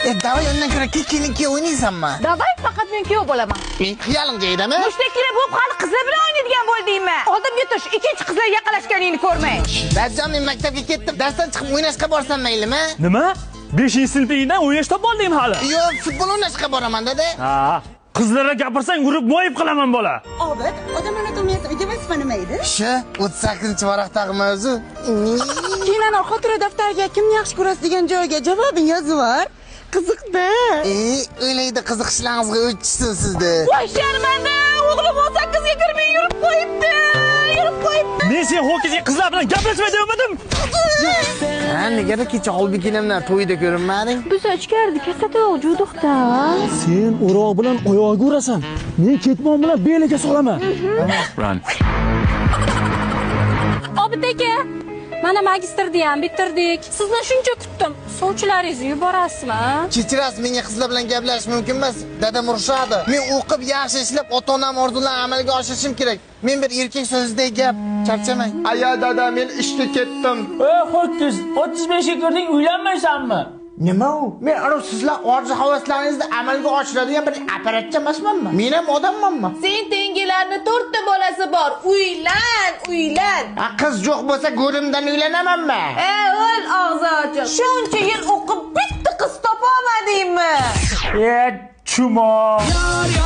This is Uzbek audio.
Давай undan ko'ra kelin-kuyov o'ynaysanmi? Давай, faqat men kuyov bo'laman. Xiyolim joyidami? Mushtdek bo'lib hali qizlar bilan o'ynaydigan bo'ldingmi? Oldimga tush, ikkinchi qizlar yaqinlashganingni ko'rmay. Dadajon, men maktabga ketdim. Darsdan chiqib o'ynashga borsam maylimi? Nima? 5-sinfingdan o'ynash topib oldingmi hali? Yo'q, futbol o'ynashga boraman, dada. Ha, qizlarga gapirsang urib moyib qilaman bola. Obid, odam anatomiyasi uyga vazifa nima edi? Shu 38-varaqdagi mavzu. Keyin ana xotira daftariga kimni yaxshi ko'rasiz degan joyga javobing yozib. Qiziqda. O'ylaydi qiziqishlaringizga o'tishsin sizda. Voy sharmanda, o'g'lim 18 ga kirmay yurib qo'yibdi. Yurib qo'yibdi. Men sen ho'kizga qizlar bilan gaplashma demadim. Ha, negadir kecha Holbikinamlar to'yida ko'rinmading? Biz ichkarida katta tovuq juduqda. Sen o'roq bilan oyog'iga urasan. Men ketmon bilan beliga solaman. Run. Obid aka, mana magistrni ham bitirdik. Sizni shuncha kutdim. Sovchilaringizni yuborasizmi? Kechirasiz, menga qizlar bilan gaplashish mumkin emas. Dadam urishadi. Men o'qib, yaxshi ishlab, ota-onam orzularini amalga oshirishim kerak. Men bir erkak so'zidagi gap. Charchamang. Aya dada, men ishga ketdim. Ey ho'kiz, 35 ga kirding, uylanmaysanmi? Nima u? Men ana sizlar orzu havaslaringizni amalga oshiradigan bir apparatcha emasmanmi? Men ham odammanmi? Sen tengilarni 4 ta bolasi bor. Uylan, uylan. Ha, qiz yo'q bo'lsa go'rimdan uylanamanmi? O'l og'zi ochiq. Shuncha yil o'qib bitta qiz topa olmadingmi? E, chumo. Yor